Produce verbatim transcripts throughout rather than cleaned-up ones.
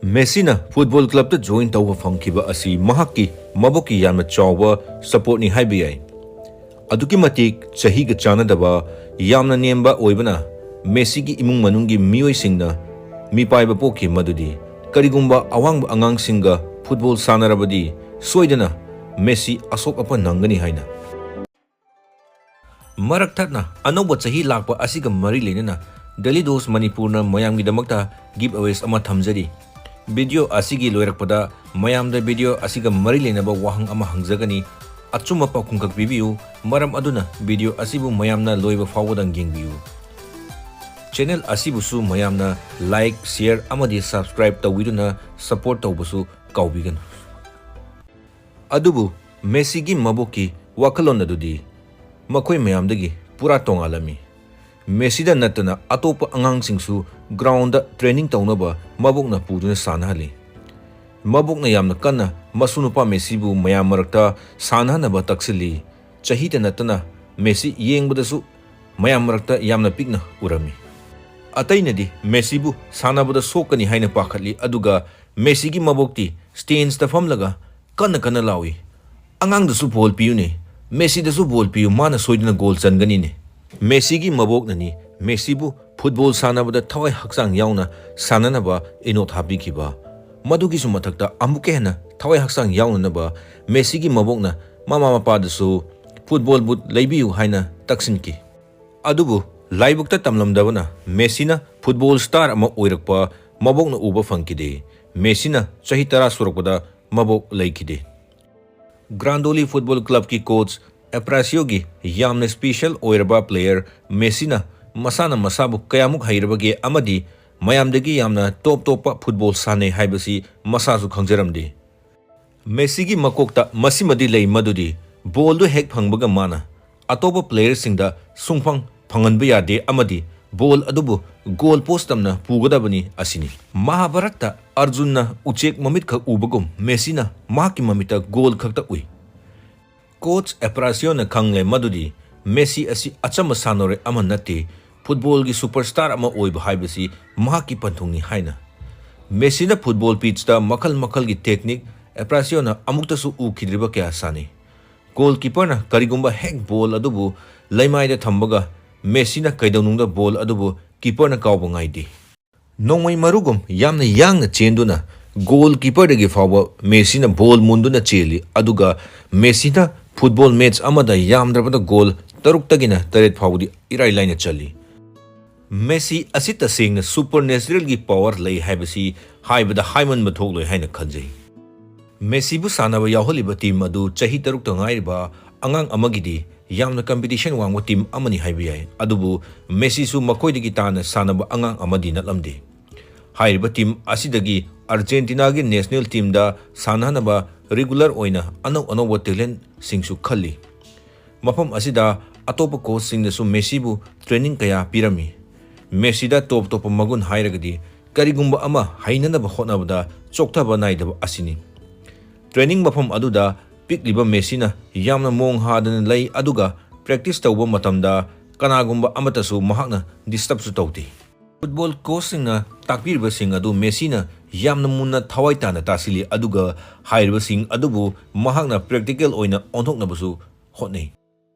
ꯃꯦꯁꯤꯅ football ꯀ꯭ꯂꯕꯇ join ꯇꯧꯕ ꯐꯪꯈꯤꯕ ꯑꯁꯤ ꯃꯍꯥꯛꯀꯤ ꯃꯕꯨꯛꯀꯤ ꯌꯥꯝꯅ ꯆꯥꯎꯕ ꯁꯄꯣꯔꯠꯅꯤ ꯍꯥꯏꯕ ꯌꯥꯏ꯫ ꯑꯗꯨꯛꯀꯤ ꯃꯇꯤꯛ ꯆꯍꯤꯒ ꯆꯥꯟꯅꯗꯕ, ꯌꯥꯝꯅ ꯅꯦꯝꯕ ꯑꯣꯏꯕꯅ ꯃꯦꯁꯤꯒꯤ ꯏꯃꯨꯡ ꯃꯅꯨꯡꯒꯤ ꯃꯤꯑꯣꯏꯁꯤꯡꯅ ꯃꯤꯄꯥꯏꯕ ꯄꯣꯛꯈꯤ ꯃꯗꯨꯗꯤ ꯀꯔꯤꯒꯨꯝꯕ ꯑꯋꯥꯡꯕ ꯑꯉꯥꯡꯁꯤꯡꯒ ꯐꯨꯠꯕꯣꯜ ꯁꯥꯟꯅꯔꯕꯗꯤ ꯁꯣꯏꯗꯅ ꯃꯦꯁꯤ ꯑꯁꯣꯛ ꯑꯄꯟ ꯅꯪꯒꯅꯤ ꯍꯥꯏꯅ꯫ ꯃꯔꯛ ꯊꯠꯅ ꯑꯅꯧꯕ ꯆꯍꯤ ꯂꯥꯛꯄ ꯑꯁꯤꯒ ꯃꯔꯤ ꯂꯩꯅꯅ ꯗꯦꯂꯤ ꯗꯣꯁ ꯃꯅꯤꯄꯨꯔꯅ ꯃꯌꯥꯝꯒꯤꯗꯃꯛꯇ ꯒꯤꯐ ꯑꯋꯦꯁ ꯑꯃ ꯊꯝꯖꯔꯤ꯫ ꯚꯤꯗꯤꯑꯣ ꯑꯁꯤꯒꯤ ꯂꯣꯏꯔꯛꯄꯗ ꯃꯌꯥꯝꯗ ꯚꯤꯗꯤꯑꯣ ꯑꯁꯤꯒ ꯃꯔꯤ ꯂꯩꯅꯕ ꯋꯥꯍꯪ ꯑꯃ ꯍꯪꯖꯒꯅꯤ꯫ ꯑꯆꯨꯝꯕ ꯄꯥꯎꯈꯨꯝꯈꯛ ꯄꯤꯕꯤꯌꯨ꯫ ꯃꯔꯝ ꯑꯗꯨꯅ ꯚꯤꯗꯤꯑꯣ ꯑꯁꯤꯕꯨ ꯃꯌꯥꯝꯅ ꯂꯣꯏꯕ ꯐꯥꯎꯕꯗꯪ ꯌꯦꯡꯕꯤꯌꯨ꯫ ꯆꯦꯅꯦꯜ ꯑꯁꯤꯕꯨꯁꯨ ꯃꯌꯥꯝꯅ ꯂꯥꯏꯛ, ꯁꯤꯌꯔ ꯑꯃꯗꯤ ꯁꯕꯁꯀ꯭ꯔꯥꯏꯕ ꯇꯧꯕꯤꯗꯨꯅ ꯁꯄꯣꯔꯠ ꯇꯧꯕꯁꯨ ꯀꯥꯎꯕꯤꯒꯅꯨ꯫ ꯑꯗꯨꯕꯨ ꯃꯦꯁꯤꯒꯤ ꯃꯕꯣꯛꯀꯤ ꯋꯥꯈꯜꯂꯣꯟ ꯑꯗꯨꯗꯤ ꯃꯈꯣꯏ ꯃꯌꯥꯝꯗꯒꯤ ꯄꯨꯔꯥ ꯇꯣꯉꯥꯜꯂꯝꯃꯤ꯫ ꯃꯦꯁꯤꯗ ꯅꯠꯇꯅ ꯑꯇꯣꯞꯄ ꯑꯉꯥꯡꯁꯤꯡꯁꯨ ꯒ꯭ꯔꯥꯎꯟꯗ ꯇ꯭ꯔꯦꯅꯤꯡ ꯇꯧꯅꯕ ꯃꯕꯣꯛꯅ ꯄꯨꯗꯨꯅ ꯁꯥꯟꯅꯍꯜꯂꯤ꯫ ꯃꯕꯣꯛꯅ ꯌꯥꯝꯅ ꯀꯟꯅ ꯃꯁꯨ ꯅꯨꯄꯥ ꯃꯦꯁꯤꯕꯨ ꯃꯌꯥꯝ ꯃꯔꯛꯇ ꯁꯥꯟꯅꯍꯟꯅꯕ ꯇꯛꯁꯤꯜꯂꯤ꯫ ꯆꯍꯤꯗ ꯅꯠꯇꯅ ꯃꯦꯁꯤ ꯌꯦꯡꯕꯗꯁꯨ ꯃꯌꯥꯝ ꯃꯔꯛꯇ ꯌꯥꯝꯅ ꯄꯤꯛꯅ ꯎꯔꯝꯃꯤ꯫ ꯑꯇꯩꯅꯗꯤ ꯃꯦꯁꯤꯕꯨ ꯁꯥꯟꯅꯕꯗ ꯁꯣꯛꯀꯅꯤ ꯍꯥꯏꯅ ꯄꯥꯈꯠꯂꯤ, ꯑꯗꯨꯒ ꯃꯦꯁꯤꯒꯤ ꯃꯕꯣꯛꯇꯤ ꯁ꯭ꯇꯦꯟꯁꯇ ꯐꯝꯂꯒ ꯀꯟꯅ ꯀꯟꯅ ꯂꯥꯎꯏ, "ꯑꯉꯥꯡꯗꯁꯨ ꯕꯣꯜ ꯄꯤꯌꯨꯅꯦ, ꯃꯦꯁꯤꯗꯁꯨ ꯕꯣꯜ ꯄꯤꯌꯨ, ꯃꯥꯅ ꯁꯣꯏꯗꯅ ꯒꯣꯜ ꯆꯟꯒꯅꯤꯅꯦ"꯫ ꯃꯦꯁꯤꯒꯤ ꯃꯕꯣꯛꯅꯅꯤ ꯃꯦꯁꯤꯕꯨ ꯐꯨꯠꯕꯣꯜ ꯁꯥꯟꯅꯕꯗ ꯊꯋꯥꯏ ꯍꯛꯆꯥꯡ ꯌꯥꯎꯅ ꯁꯥꯟꯅꯅꯕ ꯏꯅꯣꯠ ꯍꯥꯞꯄꯤꯈꯤꯕ꯫ ꯃꯗꯨꯒꯤꯁꯨ ꯃꯊꯛꯇ ꯑꯃꯨꯛꯀ ꯍꯦꯟꯅ ꯊꯋꯥꯏ ꯍꯛꯆꯥꯡ ꯌꯥꯎꯅꯅꯕ ꯃꯦꯁꯤꯒꯤ ꯃꯕꯣꯛꯅ ꯃꯃꯥ ꯃꯄꯥꯗꯁꯨ ꯐꯨꯠꯕꯣꯜ ꯕꯨꯠ ꯂꯩꯕꯤꯌꯨ ꯍꯥꯏꯅ ꯇꯛꯁꯤꯟꯈꯤ꯫ ꯑꯗꯨꯕꯨ ꯂꯥꯏꯕꯛꯇ ꯇꯝꯂꯝꯗꯕꯅ ꯃꯦꯁꯤꯅ ꯐꯨꯠꯕꯣꯜ ꯁ꯭ꯇꯥꯔ ꯑꯃ ꯑꯣꯏꯔꯛꯄ ꯃꯕꯣꯛꯅ ꯎꯕ ꯐꯪꯈꯤꯗꯦ꯫ ꯃꯦꯁꯤꯅ ꯆꯍꯤ ꯇꯔꯥ ꯁꯨꯔꯛꯄꯗ ꯃꯕꯣꯛ ꯂꯩꯈꯤꯗꯦ꯫ ꯒ꯭ꯔꯥꯟꯗꯣꯂꯤ ꯐꯨꯠꯕꯣꯜ ꯀ꯭ꯂꯕꯀꯤ ꯀꯣꯆ ꯑꯦꯄ꯭ꯔꯥꯁꯤꯌꯣꯒꯤ ꯌꯥꯝꯅ ꯁ꯭ꯄꯦꯁꯤꯌꯦꯜ ꯑꯣꯏꯔꯕ ꯄ꯭ꯂꯦꯌꯔ ꯃꯦꯁꯤꯅ ꯃꯁꯥꯅ ꯃꯁꯥꯕꯨ ꯀꯌꯥꯃꯨꯛ ꯍꯩꯔꯕꯒꯦ ꯑꯃꯗꯤ ꯃꯌꯥꯝꯗꯒꯤ ꯌꯥꯝꯅ ꯇꯣꯞ ꯇꯣꯞꯄ ꯐꯨꯠꯕꯣꯜ ꯁꯥꯟꯅꯩ ꯍꯥꯏꯕꯁꯤ ꯃꯁꯥꯁꯨ ꯈꯪꯖꯔꯝꯗꯦ꯫ ꯃꯦꯁꯤꯒꯤ ꯃꯀꯣꯛꯇ ꯃꯁꯤꯃꯗꯤ ꯂꯩ, ꯃꯗꯨꯗꯤ ꯕꯣꯜꯗꯨ ꯍꯦꯛ ꯐꯪꯕꯒ ꯃꯥꯅ ꯑꯇꯣꯞꯄ ꯄ꯭ꯂꯦꯌꯔꯁꯤꯡꯗ ꯁꯨꯡꯐꯪ ꯐꯪꯍꯟꯕ ꯌꯥꯗꯦ ꯑꯃꯗꯤ ꯕꯣꯜ ꯑꯗꯨꯕꯨ ꯒꯣꯜ ꯄꯣꯁ ꯇꯝꯅ ꯄꯨꯒꯗꯕꯅꯤ ꯑꯁꯤꯅꯤ꯫ ꯃꯍꯥꯚꯥꯔꯠꯇ ꯑꯔꯖꯨꯟꯅ ꯎꯆꯦꯛ ꯃꯃꯤꯠꯈꯛ ꯎꯕꯒꯨꯝ ꯃꯦꯁꯤꯅ ꯃꯍꯥꯛꯀꯤ ꯃꯃꯤꯠꯇ ꯒꯣꯜ ꯈꯛꯇ ꯎꯏ꯫ ꯀꯣꯆ ꯑꯦꯄ꯭ꯔꯥꯁꯤꯌꯣꯅ ꯈꯪꯂꯦ ꯃꯗꯨꯗꯤ ꯃꯦꯁꯤ ꯑꯁꯤ ꯑꯆꯝꯕ ꯁꯥꯟꯅꯔꯣꯏ ꯑꯃ ꯅꯠꯇꯦ, ꯐꯨꯠꯕꯣꯜꯒꯤ ꯁꯨꯄꯔꯁ꯭ꯇꯥꯔ ꯑꯃ ꯑꯣꯏꯕ ꯍꯥꯏꯕꯁꯤ ꯃꯍꯥꯛꯀꯤ ꯄꯟꯊꯨꯡꯅꯤ ꯍꯥꯏꯅ꯫ ꯃꯦꯁꯤꯅ ꯐꯨꯠꯕꯣꯜ ꯄꯤꯠꯆꯇ ꯃꯈꯜ ꯃꯈꯜꯒꯤ ꯇꯦꯛꯅꯤꯛ ꯑꯦꯄ꯭ꯔꯥꯁꯤꯌꯣꯅ ꯑꯃꯨꯛꯇꯁꯨ ꯎꯈꯤꯗ꯭ꯔꯤꯕ ꯀꯌꯥ ꯁꯥꯟꯅꯩ꯫ ꯒꯣꯜ ꯀꯤꯄꯔꯅ ꯀꯔꯤꯒꯨꯝꯕ ꯍꯦꯛ ꯕꯣꯜ ꯑꯗꯨꯕꯨ ꯂꯩꯃꯥꯏꯗ ꯊꯝꯕꯒ ꯃꯦꯁꯤꯅ ꯀꯩꯗꯧꯅꯨꯡꯗ ꯕꯣꯜ ꯑꯗꯨꯕꯨ ꯀꯤꯄꯔꯅ ꯀꯥꯎꯕ ꯉꯥꯏꯗꯦ꯫ ꯅꯣꯡꯃꯩ ꯃꯔꯨꯒꯨꯝ ꯌꯥꯝꯅ ꯌꯥꯡꯅ ꯆꯦꯟꯗꯨꯅ ꯒꯣꯜ ꯀꯤꯄꯔꯗꯒꯤ ꯐꯥꯎꯕ ꯃꯦꯁꯤꯅ ꯕꯣꯜ ꯃꯨꯟꯗꯨꯅ ꯆꯦꯜꯂꯤ꯫ ꯑꯗꯨꯒ ꯃꯦꯁꯤꯅ ꯐꯨꯠꯕꯣꯜ ꯃꯦꯠꯆ ꯑꯃꯗ ꯌꯥꯝꯗ꯭ꯔꯕꯗ ꯒꯣꯜ ꯇꯔꯨꯛꯇꯒꯤꯅ ꯇꯔꯦꯠ ꯐꯥꯎꯕꯗꯤ ꯏꯔꯥꯏ ꯂꯥꯏꯅ ꯆꯜꯂꯤ꯫ ꯃꯦꯁꯤ ꯑꯁꯤ ꯇꯁꯦꯡꯅ ꯁꯨꯄꯔꯅꯦꯆꯔꯦꯜꯒꯤ ꯄꯥꯋꯔ ꯂꯩ ꯍꯥꯏꯕꯁꯤ ꯍꯥꯏꯕꯗ ꯍꯥꯏꯃꯟꯕ ꯊꯣꯛꯂꯣꯏ ꯍꯥꯏꯅ ꯈꯟꯖꯩ꯫ ꯃꯦꯁꯤꯕꯨ ꯁꯥꯟꯅꯕ ꯌꯥꯎꯍꯜꯂꯤꯕ ꯇꯤꯝ ꯑꯗꯨ ꯆꯍꯤ ꯇꯔꯨꯛꯇ ꯉꯥꯏꯔꯤꯕ ꯑꯉꯥꯡ ꯑꯃꯒꯤꯗꯤ ꯌꯥꯝꯅ ꯀꯝꯄꯤꯇꯤꯁꯟ ꯋꯥꯡꯕ ꯇꯤꯝ ꯑꯃꯅꯤ ꯍꯥꯏꯕ ꯌꯥꯏ꯫ ꯑꯗꯨꯕꯨ ꯃꯦꯁꯤꯁꯨ ꯃꯈꯣꯏꯗꯒꯤ ꯇꯥꯅ ꯁꯥꯟꯅꯕ ꯑꯉꯥꯡ ꯑꯃꯗꯤ ꯅꯠꯂꯝꯗꯦ꯫ ꯍꯥꯏꯔꯤꯕ ꯇꯤꯝ ꯑꯁꯤꯗꯒꯤ ꯑꯥꯔꯖꯦꯟꯇꯤꯅꯥꯒꯤ ꯅꯦꯁꯅꯦꯜ ꯇꯤꯝꯗ ꯁꯥꯟꯅꯍꯟꯅꯕ ꯔꯤꯒꯨꯂꯔ ꯑꯣꯏꯅ ꯑꯅꯧ ꯑꯅꯧꯕ ꯇꯦꯂꯦꯟꯠꯁꯤꯡꯁꯨ ꯈꯜꯂꯤ꯫ ꯃꯐꯝ ꯑꯁꯤꯗ ꯑꯇꯣꯞꯄ ꯀꯣꯆꯁꯤꯡꯅꯁꯨ ꯃꯦꯁꯤꯕꯨ ꯇ꯭ꯔꯦꯅꯤꯡ ꯀꯌꯥ ꯄꯤꯔꯝꯃꯤ꯫ ꯃꯦꯁꯤꯗ ꯇꯣꯞ ꯇꯣꯞꯄ ꯃꯒꯨꯟ ꯍꯥꯏꯔꯒꯗꯤ ꯀꯔꯤꯒꯨꯝꯕ ꯑꯃ ꯍꯩꯅꯅꯕ ꯍꯣꯠꯅꯕꯗ ꯆꯣꯛꯊꯕ ꯅꯥꯏꯗꯕ ꯑꯁꯤꯅꯤ꯫ ꯇ꯭ꯔꯦꯅꯤꯡ ꯃꯐꯝ ꯑꯗꯨꯗ ꯄꯤꯛꯂꯤꯕ ꯃꯦꯁꯤꯅ ꯌꯥꯝꯅ ꯃꯣꯡ ꯍꯥꯗꯅ ꯂꯩ, ꯑꯗꯨꯒ ꯄ꯭ꯔꯦꯛꯇꯤꯁ ꯇꯧꯕ ꯃꯇꯝꯗ ꯀꯅꯥꯒꯨꯝꯕ ꯑꯃꯠꯇꯁꯨ ꯃꯍꯥꯛꯅ ꯗꯤꯁꯇꯔꯕꯁꯨ ꯇꯧꯗꯦ꯫ ꯐꯨꯠꯕꯣꯜ ꯀꯣꯆꯁꯤꯡꯅ ꯇꯥꯛꯄꯤꯔꯤꯕꯁꯤꯡ ꯑꯗꯨ ꯃꯦꯁꯤꯅ ꯌꯥꯝꯅ ꯃꯨꯟꯅ ꯊꯋꯥꯏ ꯇꯥꯅ ꯇꯥꯁꯤꯜꯂꯤ, ꯑꯗꯨꯒ ꯍꯥꯏꯔꯤꯕꯁꯤꯡ ꯑꯗꯨꯕꯨ ꯃꯍꯥꯛꯅ ꯄ꯭ꯔꯦꯛꯇꯤꯀꯦꯜ ꯑꯣꯏꯅ ꯑꯣꯟꯊꯣꯛꯅꯕꯁꯨ ꯍꯣꯠꯅꯩ꯫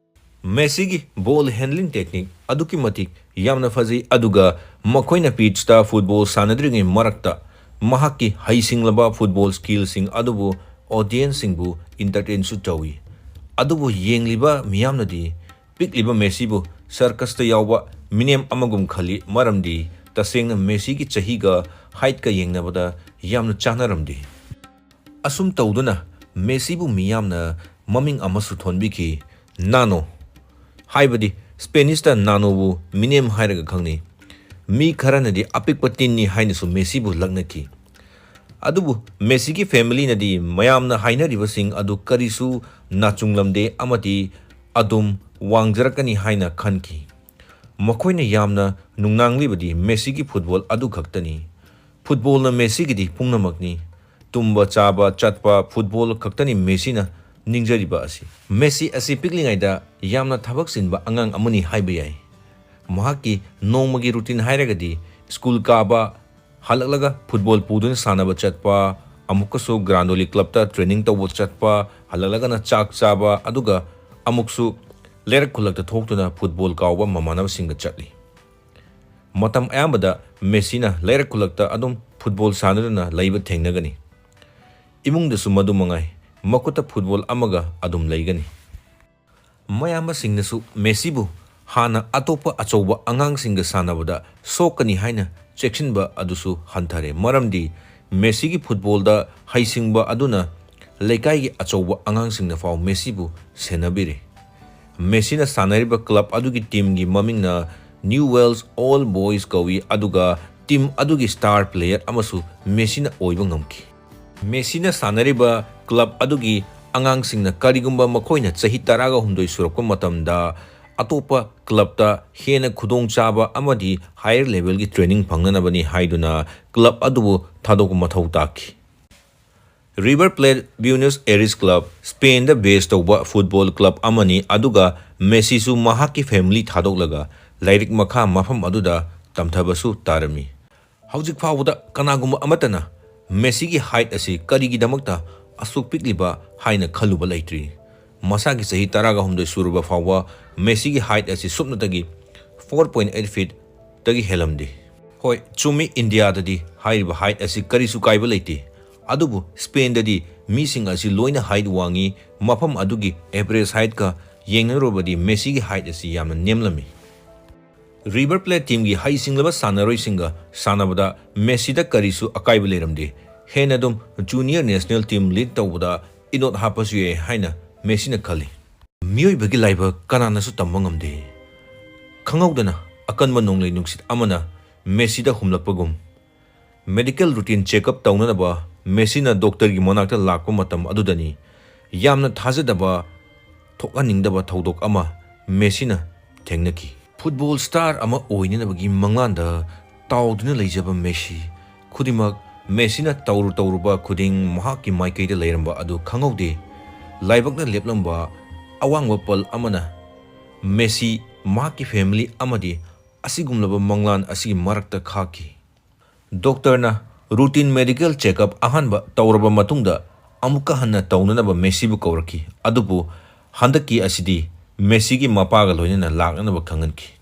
ꯃꯦꯁꯤꯒꯤ ꯕꯣꯜ ꯍꯦꯟꯗꯂꯤꯡ ꯇꯦꯛꯅꯤꯛ ꯑꯗꯨꯛꯀꯤ ꯃꯇꯤꯛ ꯌꯥꯝꯅ ꯐꯖꯩ, ꯑꯗꯨꯒ ꯃꯈꯣꯏꯅ ꯄꯤꯠꯆꯇ ꯐꯨꯠꯕꯣꯜ ꯁꯥꯟꯅꯗ꯭ꯔꯤꯉꯩ ꯃꯔꯛꯇ ꯃꯍꯥꯛꯀꯤ ꯍꯩꯁꯤꯡꯂꯕ ꯐꯨꯠꯕꯣꯜ ꯁ꯭ꯀꯤꯜꯁꯤꯡ ꯑꯗꯨꯕꯨ ꯑꯣꯗꯤꯌꯦꯟꯁꯁꯤꯡꯕꯨ ꯏꯟꯇꯔꯇꯦꯟꯁꯨ ꯇꯧꯏ꯫ ꯑꯗꯨꯕꯨ ꯌꯦꯡꯂꯤꯕ ꯃꯤꯌꯥꯝꯅꯗꯤ ꯄꯤꯛꯂꯤꯕ ꯃꯦꯁꯤꯕꯨ ꯁꯔꯀꯁꯇ ꯌꯥꯎꯕ ꯃꯤꯅꯦꯝ ꯑꯃꯒꯨꯝ ꯈꯜꯂꯤ, ꯃꯔꯝꯗꯤ ꯇꯁꯦꯡꯅ ꯃꯦꯁꯤꯒꯤ ꯆꯍꯤꯒ ꯍꯥꯏꯠꯀ ꯌꯦꯡꯅꯕꯗ ꯌꯥꯝꯅ ꯆꯥꯟꯅꯔꯝꯗꯦ꯫ ꯑꯁꯨꯝ ꯇꯧꯗꯨꯅ ꯃꯦꯁꯤꯕꯨ ꯃꯤꯌꯥꯝꯅ ꯃꯃꯤꯡ ꯑꯃꯁꯨ ꯊꯣꯟꯕꯤꯈꯤ, ꯅꯥꯅꯣ꯫ ꯍꯥꯏꯕꯗꯤ ꯁ꯭ꯄꯦꯅꯤꯁꯇ ꯅꯥꯅꯣꯕꯨ ꯃꯤꯅꯦꯝ ꯍꯥꯏꯔꯒ ꯈꯪꯅꯩ꯫ ꯃꯤ ꯈꯔꯅꯗꯤ ꯑꯄꯤꯛꯄ ꯇꯤꯟꯅꯤ ꯍꯥꯏꯅꯁꯨ ꯃꯦꯁꯤꯕꯨ ꯂꯛꯅꯈꯤ꯫ ꯑꯗꯨꯕꯨ ꯃꯦꯁꯤꯒꯤ ꯐꯦꯃꯤꯂꯤꯅꯗꯤ ꯃꯌꯥꯝꯅ ꯍꯥꯏꯅꯔꯤꯕꯁꯤꯡ ꯑꯗꯨ ꯀꯔꯤꯁꯨ ꯅꯥꯆꯨꯡꯂꯝꯗꯦ ꯑꯃꯗꯤ ꯑꯗꯨꯝ ꯋꯥꯡꯖꯔꯛꯀꯅꯤ ꯍꯥꯏꯅ ꯈꯟꯈꯤ꯫ ꯃꯈꯣꯏꯅ ꯌꯥꯝꯅ ꯅꯨꯡꯅꯥꯡꯂꯤꯕꯗꯤ ꯃꯦꯁꯤꯒꯤ ꯐꯨꯠꯕꯣꯜ ꯑꯗꯨ ꯈꯛꯇꯅꯤ꯫ ꯐꯨꯠꯕꯣꯜꯅ ꯃꯦꯁꯤꯒꯤꯗꯤ ꯄꯨꯝꯅꯃꯛꯅꯤ꯫ ꯇꯨꯝꯕ, ꯆꯥꯕ, ꯆꯠꯄ, ꯐꯨꯠꯕꯣꯜ ꯈꯛꯇꯅꯤ ꯃꯦꯁꯤꯅ ꯅꯤꯡꯖꯔꯤꯕ ꯑꯁꯤ꯫ ꯃꯦꯁꯤ ꯑꯁꯤ ꯄꯤꯛꯂꯤꯉꯩꯗ ꯌꯥꯝꯅ ꯊꯕꯛ ꯆꯤꯟꯕ ꯑꯉꯥꯡ ꯑꯃꯅꯤ ꯍꯥꯏꯕ ꯌꯥꯏ꯫ ꯃꯍꯥꯛꯀꯤ ꯅꯣꯡꯃꯒꯤ ꯔꯨꯇꯤꯟ ꯍꯥꯏꯔꯒꯗꯤ ꯁ꯭ꯀꯨꯜ ꯀꯥꯕ, ꯍꯜꯂꯛꯂꯒ ꯐꯨꯠꯕꯣꯜ ꯄꯨꯗꯨꯅ ꯁꯥꯟꯅꯕ ꯆꯠꯄ, ꯑꯃꯨꯛꯀꯁꯨ ꯒ꯭ꯔꯥꯟꯗꯣꯂꯤ ꯀ꯭ꯂꯕꯇ ꯇ꯭ꯔꯦꯅꯤꯡ ꯇꯧꯕ ꯆꯠꯄ, ꯍꯜꯂꯛꯂꯒꯅ ꯆꯥꯛ ꯆꯥꯕ, ꯑꯗꯨꯒ ꯑꯃꯨꯛꯁꯨ ꯂꯩꯔꯛ ꯈꯨꯜꯂꯛꯇ ꯊꯣꯛꯇꯨꯅ ꯐꯨꯠꯕꯣꯜ ꯀꯥꯎꯕ ꯃꯃꯥꯟꯅꯕꯁꯤꯡꯒ ꯆꯠꯂꯤ꯫ ꯃꯇꯝ ꯑꯌꯥꯝꯕꯗ ꯃꯦꯁꯤꯅ ꯂꯩꯔꯛ ꯈꯨꯜꯂꯛꯇ ꯑꯗꯨꯝ ꯐꯨꯠꯕꯣꯜ ꯁꯥꯟꯅꯗꯨꯅ ꯂꯩꯕ ꯊꯦꯡꯅꯒꯅꯤ꯫ ꯏꯃꯨꯡꯗꯁꯨ ꯃꯗꯨ ꯃꯉꯥꯏ, ꯃꯈꯨꯠꯇ ꯐꯨꯠꯕꯣꯜ ꯑꯃꯒ ꯑꯗꯨꯝ ꯂꯩꯒꯅꯤ꯫ ꯃꯌꯥꯝꯕꯁꯤꯡꯅꯁꯨ ꯃꯦꯁꯤꯕꯨ ꯍꯥꯟꯅ ꯑꯇꯣꯞꯄ ꯑꯆꯧꯕ ꯑꯉꯥꯡꯁꯤꯡꯒ ꯁꯥꯟꯅꯕꯗ ꯁꯣꯛꯀꯅꯤ ꯍꯥꯏꯅ ꯆꯦꯛꯁꯤꯟꯕ ꯑꯗꯨꯁꯨ ꯍꯟꯊꯔꯦ, ꯃꯔꯝꯗꯤ ꯃꯦꯁꯤꯒꯤ ꯐꯨꯠꯕꯣꯜꯗ ꯍꯩꯁꯤꯡꯕ ꯑꯗꯨꯅ ꯂꯩꯀꯥꯏꯒꯤ ꯑꯆꯧꯕ ꯑꯉꯥꯡꯁꯤꯡꯅ ꯐꯥꯎ ꯃꯦꯁꯤꯕꯨ ꯁꯦꯟꯅꯕꯤꯔꯦ꯫ ꯃꯦꯁꯤꯅ ꯁꯥꯟꯅꯔꯤꯕ ꯀ꯭ꯂꯕ ꯑꯗꯨꯒꯤ ꯇꯤꯝꯒꯤ ꯃꯃꯤꯡꯅ ꯅ꯭ꯌꯨ ꯋꯦꯜꯁ ꯑꯣꯜ ꯕꯣꯏꯁ ꯀꯧꯏ, ꯑꯗꯨꯒ ꯇꯤꯝ ꯑꯗꯨꯒꯤ ꯁ꯭ꯇꯥꯔ ꯄ꯭ꯂꯦꯌꯔ ꯑꯃꯁꯨ ꯃꯦꯁꯤꯅ ꯑꯣꯏꯕ ꯉꯝꯈꯤ꯫ ꯃꯦꯁꯤꯅ ꯁꯥꯟꯅꯔꯤꯕ ꯀ꯭ꯂꯕ ꯑꯗꯨꯒꯤ ꯑꯉꯥꯡꯁꯤꯡꯅ ꯀꯔꯤꯒꯨꯝꯕ ꯃꯈꯣꯏꯅ ꯆꯍꯤ ꯇꯔꯥꯒ ꯍꯨꯝꯗꯣꯏ ꯁꯨꯔꯛꯄ ꯃꯇꯝꯗ ꯑꯇꯣꯞꯄ ꯀ꯭ꯂꯕꯇ ꯍꯦꯟꯅ ꯈꯨꯗꯣꯡꯆꯥꯕ ꯑꯃꯗꯤ ꯍꯥꯌꯔ ꯂꯦꯚꯦꯜꯒꯤ ꯇ꯭ꯔꯦꯅꯤꯡ ꯐꯪꯅꯅꯕꯅꯤ ꯍꯥꯏꯗꯨꯅ ꯀ꯭ꯂꯕ ꯑꯗꯨꯕꯨ ꯊꯥꯗꯣꯛꯄ ꯃꯊꯧ ꯇꯥꯈꯤ꯫ River plate Buenos Aires club spend base ꯇꯧꯕ ꯐꯨꯠꯕꯣꯜ ꯀ꯭ꯂꯕ ꯑꯃꯅꯤ, ꯑꯗꯨꯒ ꯃꯦꯁꯤꯁꯨ ꯃꯍꯥꯛꯀꯤ ꯐꯦꯃꯤꯂꯤ ꯊꯥꯗꯣꯛꯂꯒ ꯂꯥꯏꯔꯤꯛ ꯃꯈꯥ ꯃꯐꯝ ꯑꯗꯨꯗ ꯇꯝꯊꯕꯁꯨ ꯇꯥꯔꯝꯃꯤ꯫ ꯍꯧꯖꯤꯛ ꯐꯥꯎꯕꯗ ꯀꯅꯥꯒꯨꯝꯕ ꯑꯃꯠꯇꯅ ꯃꯦꯁꯤꯒꯤ ꯍꯥꯏꯠ ꯑꯁꯤ ꯀꯔꯤꯒꯤꯗꯃꯛꯇ ꯑꯁꯨꯛ ꯄꯤꯛꯂꯤꯕ ꯍꯥꯏꯅ ꯈꯜꯂꯨꯕ ꯂꯩꯇ꯭ꯔꯤ꯫ ꯃꯁꯥꯒꯤ ꯆꯍꯤ ꯇꯔꯥꯒ ꯍꯨꯝꯗꯣꯏ ꯁꯨꯔꯕ ꯐꯥꯎꯕ ꯃꯦꯁꯤꯒꯤ ꯍꯥꯏꯠ ꯑꯁꯤ ꯁꯨꯞꯅꯇꯒꯤ four point eight feet ꯇꯒꯤ ꯍꯦꯜꯂꯝꯗꯦ꯫ ꯍꯣꯏ, ꯆꯨꯝꯃꯤ, ꯏꯟꯗꯤꯌꯥꯗꯗꯤ ꯍꯥꯏꯔꯤꯕ ꯍꯥꯏꯠ ꯑꯁꯤ ꯀꯔꯤꯁꯨ ꯀꯥꯏꯕ ꯂꯩꯇꯦ, ꯑꯗꯨꯕꯨ ꯁ꯭ꯄꯦꯟꯗꯗꯤ ꯃꯤꯁꯤꯡ ꯑꯁꯤ ꯂꯣꯏꯅ ꯍꯥꯏꯠ ꯋꯥꯡꯉꯤ, ꯃꯐꯝ ꯑꯗꯨꯒꯤ ꯑꯦꯚꯔꯦꯖ ꯍꯥꯏꯠꯀ ꯌꯦꯡꯅꯔꯨꯔꯕꯗꯤ ꯃꯦꯁꯤꯒꯤ ꯍꯥꯏꯠ ꯑꯁꯤ ꯌꯥꯝꯅ ꯅꯦꯝꯂꯝꯃꯤ꯫ ꯔꯤꯚꯔ ꯄ꯭ꯂꯦꯠ ꯇꯤꯝꯒꯤ ꯍꯩꯁꯤꯡꯂꯕ ꯁꯥꯟꯅꯔꯣꯏꯁꯤꯡꯒ ꯁꯥꯟꯅꯕꯗ ꯃꯦꯁꯤꯗ ꯀꯔꯤꯁꯨ ꯑꯀꯥꯏꯕ ꯂꯩꯔꯝꯗꯦ꯫ ꯍꯦꯟꯅ ꯑꯗꯨꯝ ꯖꯨꯅꯤꯌꯔ ꯅꯦꯁꯅꯦꯜ ꯇꯤꯝ ꯂꯤꯗ ꯇꯧꯕꯗ ꯏꯅꯣꯠ ꯍꯥꯞꯄꯁꯨ ꯌꯥꯏ ꯍꯥꯏꯅ ꯃꯦꯁꯤꯅ ꯈꯜꯂꯤ꯫ ꯃꯤꯑꯣꯏꯕꯒꯤ ꯂꯥꯏꯕꯛ ꯀꯅꯥꯅꯁꯨ ꯇꯝꯕ ꯉꯝꯗꯦ꯫ ꯈꯪꯍꯧꯗꯅ ꯑꯀꯟꯕ ꯅꯣꯡꯂꯩ ꯅꯨꯡꯁꯤꯠ ꯑꯃꯅ ꯃꯦꯁꯤꯗ ꯍꯨꯝꯂꯛꯄꯒꯨꯝ, ꯃꯦꯗꯤꯀꯦꯜ ꯔꯨꯇꯤꯟ ꯆꯦꯛꯑꯞ ꯇꯧꯅꯅꯕ ꯃꯦꯁꯤꯅ ꯗꯣꯛꯇꯔꯒꯤ ꯃꯅꯥꯛꯇ ꯂꯥꯛꯄ ꯃꯇꯝ ꯑꯗꯨꯗꯅꯤ ꯌꯥꯝꯅ ꯊꯥꯖꯗꯕ, ꯊꯣꯛꯍꯟꯅꯤꯡꯗꯕ ꯊꯧꯗꯣꯛ ꯑꯃ ꯃꯦꯁꯤꯅ ꯊꯦꯡꯅꯈꯤ꯫ ꯐꯨꯠꯕꯣꯜ ꯁ꯭ꯇꯥꯔ ꯑꯃ ꯑꯣꯏꯅꯅꯕꯒꯤ ꯃꯪꯂꯥꯟꯗ ꯇꯥꯎꯗꯨꯅ ꯂꯩꯖꯕ ꯃꯦꯁꯤ, ꯈꯨꯗꯤꯡꯃꯛ ꯃꯦꯁꯤꯅ ꯇꯧꯔꯨ ꯇꯧꯔꯨꯕ ꯈꯨꯗꯤꯡ ꯃꯍꯥꯛꯀꯤ ꯃꯥꯏꯀꯩꯗ ꯂꯩꯔꯝꯕ ꯑꯗꯨ ꯈꯪꯍꯧꯗꯦ꯫ ꯂꯥꯏꯕꯛꯅ ꯂꯦꯞꯂꯝꯕ ꯑꯋꯥꯡꯕ ꯄꯜ ꯑꯃꯅ ꯃꯦꯁꯤ, ꯃꯍꯥꯛꯀꯤ ꯐꯦꯃꯤꯂꯤ ꯑꯃꯗꯤ ꯑꯁꯤꯒꯨꯝꯂꯕ ꯃꯪꯂꯥꯟ ꯑꯁꯤꯒꯤ ꯃꯔꯛꯇ ꯈꯥꯛꯈꯤ꯫ ꯗꯣꯛꯇꯔꯅ routine medical checkup ꯑꯍꯥꯟꯕ ꯇꯧꯔꯕ ꯃꯇꯨꯡꯗ ꯑꯃꯨꯛꯀ ꯍꯟꯅ ꯇꯧꯅꯅꯕ ꯃꯦꯁꯤꯕꯨ ꯀꯧꯔꯛꯈꯤ꯫ ꯑꯗꯨꯕꯨ ꯍꯟꯗꯛꯀꯤ ꯑꯁꯤꯗꯤ ꯃꯦꯁꯤꯒꯤ ꯃꯄꯥꯒ ꯂꯣꯏꯅꯅ ꯂꯥꯛꯅꯅꯕ ꯈꯪꯍꯟꯈꯤ꯫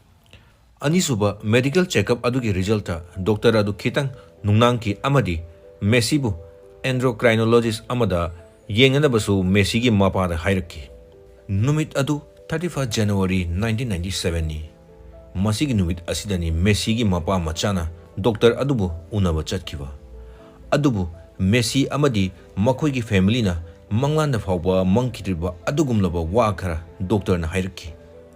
ꯑꯅꯤꯁꯨꯕ medical checkup ꯑꯗꯨꯒꯤ resultꯇ ꯗꯣꯛꯇꯔ ꯑꯗꯨ ꯈꯤꯇꯪ ꯅꯨꯡꯅꯥꯡꯈꯤ ꯑꯃꯗꯤ ꯃꯦꯁꯤꯕꯨ endocrinologist ꯑꯃꯗ ꯌꯦꯡꯅꯅꯕꯁꯨ ꯃꯦꯁꯤꯒꯤ ꯃꯄꯥꯗ ꯍꯥꯏꯔꯛꯈꯤ꯫ ꯅꯨꯃꯤꯠ ꯑꯗꯨ thirty first January nineteen ninety sevenꯅꯤ꯫ ꯃꯁꯤꯒꯤ ꯅꯨꯃꯤꯠ ꯑꯁꯤꯗꯅꯤ ꯃꯦꯁꯤꯒꯤ ꯃꯄꯥ ꯃꯆꯥꯅ ꯗꯣꯛꯇꯔ ꯑꯗꯨꯕꯨ ꯎꯅꯕ ꯆꯠꯈꯤꯕ꯫ ꯑꯗꯨꯕꯨ ꯃꯦꯁꯤ ꯑꯃꯗꯤ ꯃꯈꯣꯏꯒꯤ familyꯅ ꯃꯪꯂꯥꯟꯗ ꯐꯥꯎꯕ ꯃꯪꯈꯤꯗ꯭ꯔꯤꯕ ꯑꯗꯨꯒꯨꯝꯂꯕ ꯋꯥ ꯈꯔ ꯗꯣꯛꯇꯔꯅ ꯍꯥꯏꯔꯛꯈꯤ꯫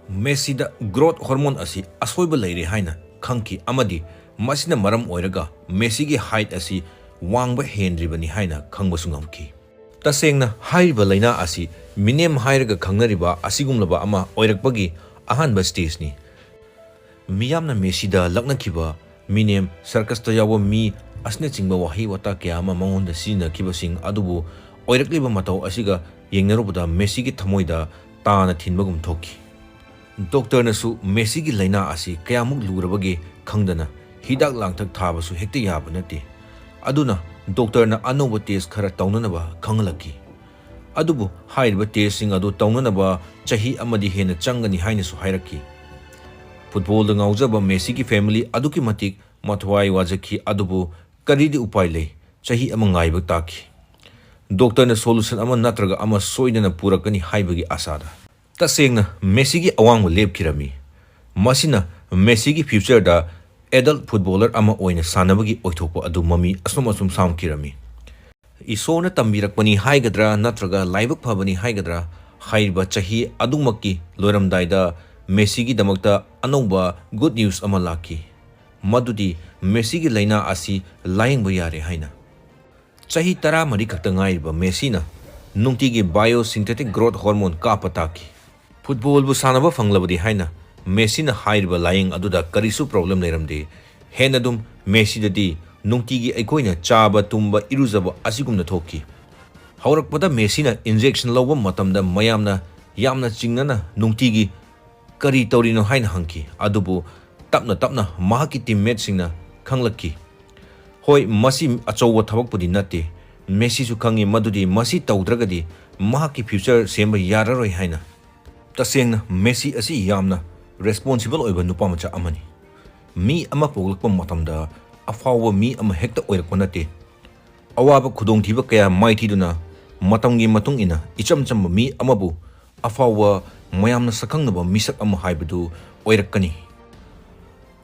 ꯃꯦꯁꯤꯗ growth hormone ꯑꯁꯤ ꯑꯁꯣꯏꯕ ꯂꯩꯔꯦ ꯍꯥꯏꯅ ꯈꯪꯈꯤ ꯑꯃꯗꯤ ꯃꯁꯤꯅ ꯃꯔꯝ ꯑꯣꯏꯔꯒ ꯃꯦꯁꯤꯒꯤ height ꯑꯁꯤ ꯋꯥꯡꯕ ꯍꯦꯟꯗ꯭ꯔꯤꯕꯅꯤ ꯍꯥꯏꯅ ꯈꯪꯕꯁꯨ ꯉꯝꯈꯤ꯫ ꯇꯁꯦꯡꯅ ꯍꯥꯏꯔꯤꯕ ꯂꯥꯏꯅꯥ ꯑꯁꯤ ꯃꯤꯅꯦꯝ ꯍꯥꯏꯔꯒ ꯈꯪꯅꯔꯤꯕ ꯑꯁꯤꯒꯨꯝꯂꯕ ꯑꯃ ꯑꯣꯏꯔꯛꯄꯒꯤ ꯑꯍꯥꯟꯕ stageꯅꯤ꯫ ꯃꯤꯌꯥꯝꯅ ꯃꯦꯁꯤꯗ ꯂꯛꯅꯈꯤꯕ, ꯃꯤꯅꯦꯝ, circusꯇ ꯌꯥꯎꯕ ꯃꯤ ꯑꯁꯤꯅꯆꯤꯡꯕ ꯋꯥꯍꯩ ꯋꯥꯇꯥ ꯀꯌꯥ ꯑꯃ ꯃꯉꯣꯟꯗ ꯁꯤꯖꯤꯟꯅꯈꯤꯕꯁꯤꯡ ꯑꯗꯨꯕꯨ ꯑꯣꯏꯔꯛꯂꯤꯕ ꯃꯇꯧ ꯑꯁꯤꯒ ꯌꯦꯡꯅꯔꯨꯕꯗ ꯃꯦꯁꯤꯒꯤ ꯊꯃꯣꯏꯗ ꯇꯥꯅ ꯊꯤꯟꯕꯒꯨꯝ ꯊꯣꯛꯈꯤ꯫ ꯗꯣꯛꯇꯔꯅꯁꯨ ꯃꯦꯁꯤꯒꯤ ꯂꯥꯏꯅꯥ ꯑꯁꯤ ꯀꯌꯥꯃꯨꯛ ꯂꯨꯔꯕꯒꯦ ꯈꯪꯗꯅ ꯍꯤꯗꯥꯛ ꯂꯥꯡꯊꯛ ꯊꯥꯕꯁꯨ ꯍꯦꯛꯇ ꯌꯥꯕ ꯅꯠꯇꯦ꯫ ꯑꯗꯨꯅ ꯗꯣꯛꯇꯔꯅ ꯑꯅꯧꯕ test ꯈꯔ ꯇꯧꯅꯅꯕ ꯈꯪꯍꯜꯂꯛꯈꯤ꯫ ꯑꯗꯨꯕꯨ ꯍꯥꯏꯔꯤꯕ testꯁꯤꯡ ꯑꯗꯨ ꯇꯧꯅꯅꯕ ꯆꯍꯤ ꯑꯃꯗꯤ ꯍꯦꯟꯅ ꯆꯪꯒꯅꯤ ꯍꯥꯏꯅꯁꯨ ꯍꯥꯏꯔꯛꯈꯤ꯫ Footballꯗ ꯉꯥꯎꯖꯕ ꯃꯦꯁꯤꯒꯤ family ꯑꯗꯨꯛꯀꯤ ꯃꯇꯤꯛ ꯃꯊ꯭ꯋꯥꯏ ꯋꯥꯖꯈꯤ, ꯑꯗꯨꯕꯨ ꯀꯔꯤꯗꯤ ꯎꯄꯥꯏ ꯂꯩ? ꯆꯍꯤ ꯑꯃ ꯉꯥꯏꯕ ꯇꯥꯈꯤ꯫ ꯗꯣꯛꯇꯔꯅ solution ꯑꯃ ꯅꯠꯇ꯭ꯔꯒ ꯑꯃ ꯁꯣꯏꯗꯅ ꯄꯨꯔꯛꯀꯅꯤ ꯍꯥꯏꯕꯒꯤ ꯑꯁꯥꯗ꯫ ꯇꯁꯦꯡꯅ ꯃꯦꯁꯤꯒꯤ ꯑꯋꯥꯡꯕ ꯂꯦꯞꯈꯤꯔꯝꯃꯤ꯫ ꯃꯁꯤꯅ ꯃꯦꯁꯤꯒꯤ futureꯗ adult footballer ꯑꯃ ꯑꯣꯏꯅ ꯁꯥꯟꯅꯕꯒꯤ ꯑꯣꯏꯊꯣꯛꯄ ꯑꯗꯨ ꯃꯃꯤ ꯑꯁꯨꯝ ꯑꯁꯨꯝ ꯁꯥꯝꯈꯤꯔꯝꯃꯤ꯫ ꯏꯁꯣꯔꯅ ꯇꯝꯕꯤꯔꯛꯄꯅꯤ ꯍꯥꯏꯒꯗ꯭ꯔꯥ ꯅꯠꯇ꯭ꯔꯒ ꯂꯥꯏꯕꯛ ꯐꯕꯅꯤ ꯍꯥꯏꯒꯗ꯭ꯔꯥ, ꯍꯥꯏꯔꯤꯕ ꯆꯍꯤ ꯑꯗꯨꯃꯛꯀꯤ ꯂꯣꯏꯔꯝꯗꯥꯏꯗ ꯃꯦꯁꯤꯒꯤꯗꯃꯛꯇ ꯑꯅꯧꯕ good news ꯑꯃ ꯂꯥꯛꯈꯤ꯫ ꯃꯗꯨꯗꯤ ꯃꯦꯁꯤꯒꯤ ꯂꯥꯏꯅꯥ ꯑꯁꯤ ꯂꯥꯌꯦꯡꯕ ꯌꯥꯔꯦ ꯍꯥꯏꯅ꯫ ꯆꯍꯤ ꯇꯔꯥꯃꯔꯤ ꯈꯛꯇ ꯉꯥꯏꯔꯤꯕ ꯃꯦꯁꯤꯅ ꯅꯨꯡꯇꯤꯒꯤ biosynthetic growth hormone ꯀꯥꯞꯄ ꯇꯥꯈꯤ꯫ Footballꯕꯨ ꯁꯥꯟꯅꯕ ꯐꯪꯂꯕꯗꯤ ꯍꯥꯏꯅ ꯃꯦꯁꯤꯅ ꯍꯥꯏꯔꯤꯕ ꯂꯥꯌꯦꯡ ꯑꯗꯨꯗ ꯀꯔꯤꯁꯨ problem ꯂꯩꯔꯝꯗꯦ꯫ ꯍꯦꯟꯅ ꯑꯗꯨꯝ ꯃꯦꯁꯤꯗꯗꯤ ꯅꯨꯡꯇꯤꯒꯤ ꯑꯩꯈꯣꯏꯅ ꯆꯥꯕ, ꯇꯨꯝꯕ, ꯏꯔꯨꯖꯕ ꯑꯁꯤꯒꯨꯝꯅ ꯊꯣꯛꯈꯤ꯫ ꯍꯧꯔꯛꯄꯗ ꯃꯦꯁꯤꯅ injection ꯂꯧꯕ ꯃꯇꯝꯗ ꯃꯌꯥꯝꯅ ꯌꯥꯝꯅ ꯆꯤꯡꯅꯅ ꯅꯨꯡꯇꯤꯒꯤ "ꯀꯔꯤ ꯇꯧꯔꯤꯅꯣ?" ꯍꯥꯏꯅ ꯍꯪꯈꯤ꯫ ꯑꯗꯨꯕꯨ ꯇꯞꯅ ꯇꯞꯅ ꯃꯍꯥꯛꯀꯤ teammateꯁꯤꯡꯅ ꯈꯪꯂꯛꯈꯤ꯫ ꯍꯣꯏ, ꯃꯁꯤ ꯑꯆꯧꯕ ꯊꯕꯛꯄꯨꯗꯤ ꯅꯠꯇꯦ꯫ ꯃꯦꯁꯤꯁꯨ ꯈꯪꯉꯤ ꯃꯗꯨꯗꯤ ꯃꯁꯤ ꯇꯧꯗ꯭ꯔꯒꯗꯤ ꯃꯍꯥꯛꯀꯤ future ꯁꯦꯝꯕ ꯌꯥꯔꯔꯣꯏ ꯍꯥꯏꯅ꯫ ꯇꯁꯦꯡꯅ ꯃꯦꯁꯤ ꯑꯁꯤ ꯌꯥꯝꯅ responsible ꯑꯣꯏꯕ ꯅꯨꯄꯥ ꯃꯆꯥ ꯑꯃꯅꯤ꯫ ꯃꯤ ꯑꯃ ꯄꯣꯛꯂꯛꯄ ꯃꯇꯝꯗ ꯑꯐꯥꯎꯕ ꯃꯤ ꯑꯃ ꯍꯦꯛꯇ ꯑꯣꯏꯔꯛꯄ ꯅꯠꯇꯦ꯫ ꯑꯋꯥꯕ ꯈꯨꯗꯣꯡꯊꯤꯕ ꯀꯌꯥ ꯃꯥꯏꯊꯤꯗꯨꯅ ꯃꯇꯝꯒꯤ ꯃꯇꯨꯡ ꯏꯟꯅ ꯏꯆꯝ ꯆꯝꯕ ꯃꯤ ꯑꯃꯕꯨ ꯑꯐꯥꯎꯕ, ꯃꯌꯥꯝꯅ ꯁꯛꯈꯪꯅꯕ ꯃꯤꯁꯛ ꯑꯃ ꯍꯥꯏꯕꯗꯨ ꯑꯣꯏꯔꯛꯀꯅꯤ꯫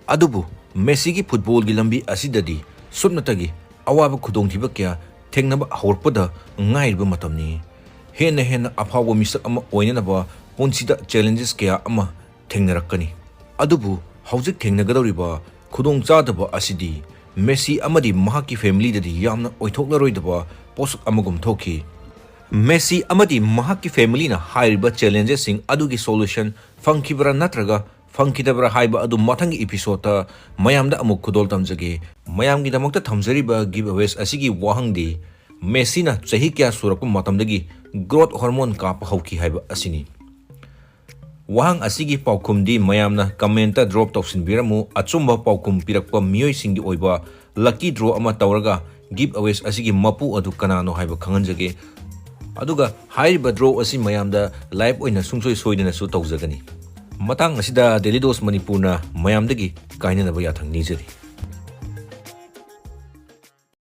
ꯑꯗꯨꯕꯨ ꯃꯦꯁꯤꯒꯤ footballꯒꯤ ꯂꯝꯕꯤ ꯑꯁꯤꯗꯗꯤ ꯁꯨꯞꯅꯇꯒꯤ ꯑꯋꯥꯕ ꯈꯨꯗꯣꯡꯊꯤꯕ ꯀꯌꯥ ꯊꯦꯡꯅꯕ ꯍꯧꯔꯛꯄꯗ ꯉꯥꯏꯔꯤꯕ ꯃꯇꯝꯅꯤ꯫ ꯍꯦꯟꯅ ꯍꯦꯟꯅ ꯑꯐꯥꯎꯕ ꯃꯤꯁꯛ ꯑꯃ ꯑꯣꯏꯅꯅꯕ ꯄꯨꯟꯁꯤꯗ challenges ꯀꯌꯥ ꯑꯃ ꯊꯦꯡꯅꯔꯛꯀꯅꯤ꯫ ꯑꯗꯨꯕꯨ ꯍꯧꯖꯤꯛ ꯊꯦꯡꯅꯒꯗꯧꯔꯤꯕ ꯈꯨꯗꯣꯡꯆꯥꯗꯕ ꯑꯁꯤꯗꯤ ꯃꯦꯁꯤ ꯑꯃꯗꯤ ꯃꯍꯥꯛꯀꯤ familyꯗꯗꯤ ꯌꯥꯝꯅ ꯑꯣꯏꯊꯣꯛꯂꯔꯣꯏꯗꯕ ꯄꯣꯠꯁꯛ ꯑꯃꯒꯨꯝ ꯊꯣꯛꯈꯤ꯫ ꯃꯦꯁꯤ ꯑꯃꯗꯤ ꯃꯍꯥꯛꯀꯤ familyꯅ ꯍꯥꯏꯔꯤꯕ challengesꯁꯤꯡ ꯑꯗꯨꯒꯤ solution ꯐꯪꯈꯤꯕ꯭ꯔꯥ ꯅꯠꯇ꯭ꯔꯒ ꯐꯪꯈꯤꯗꯕ꯭ꯔꯥ ꯍꯥꯏꯕ ꯑꯗꯨ ꯃꯊꯪꯒꯤ episodeꯇ ꯃꯌꯥꯝꯗ ꯑꯃꯨꯛ ꯈꯨꯗꯣꯜ ꯇꯝꯖꯒꯦ꯫ ꯃꯌꯥꯝꯒꯤꯗꯃꯛꯇ ꯊꯝꯖꯔꯤꯕ giveaways ꯑꯁꯤꯒꯤ ꯋꯥꯍꯪꯗꯤ ꯃꯦꯁꯤꯅ ꯆꯍꯤ ꯀꯌꯥ ꯁꯨꯔꯛꯄ ꯃꯇꯝꯗꯒꯤ growth hormone ꯀꯥꯞꯄ ꯍꯧꯈꯤ ꯍꯥꯏꯕ ꯑꯁꯤꯅꯤ꯫ ꯋꯥꯍꯪ ꯑꯁꯤꯒꯤ ꯄꯥꯎꯈꯨꯝꯗꯤ ꯃꯌꯥꯝꯅ commentꯇ drop ꯇꯧꯁꯤꯟꯕꯤꯔꯝꯃꯨ꯫ ꯑꯆꯨꯝꯕ ꯄꯥꯎꯈꯨꯝ ꯄꯤꯔꯛꯄ ꯃꯤꯑꯣꯏꯁꯤꯡꯒꯤ ꯑꯣꯏꯕ lucky draw ꯑꯃ ꯇꯧꯔꯒ giveaways ꯑꯁꯤꯒꯤ ꯃꯄꯨ ꯑꯗꯨ ꯀꯅꯥꯅꯣ ꯍꯥꯏꯕ ꯈꯪꯍꯟꯖꯒꯦ꯫ ꯑꯗꯨꯒ ꯍꯥꯏꯔꯤꯕ draw ꯑꯁꯤ ꯃꯌꯥꯝꯗ live ꯑꯣꯏꯅ ꯁꯨꯡꯁꯣꯏ ꯁꯣꯏꯗꯅꯁꯨ ꯇꯧꯖꯒꯅꯤ꯫ ꯃꯇꯥꯡ ꯑꯁꯤꯗ Daily Dose ꯃꯅꯤꯄꯨꯔꯅ ꯃꯌꯥꯝꯗꯒꯤ ꯀꯥꯏꯅꯅꯕ ꯌꯥꯊꯪ ꯅꯤꯖꯔꯤ꯫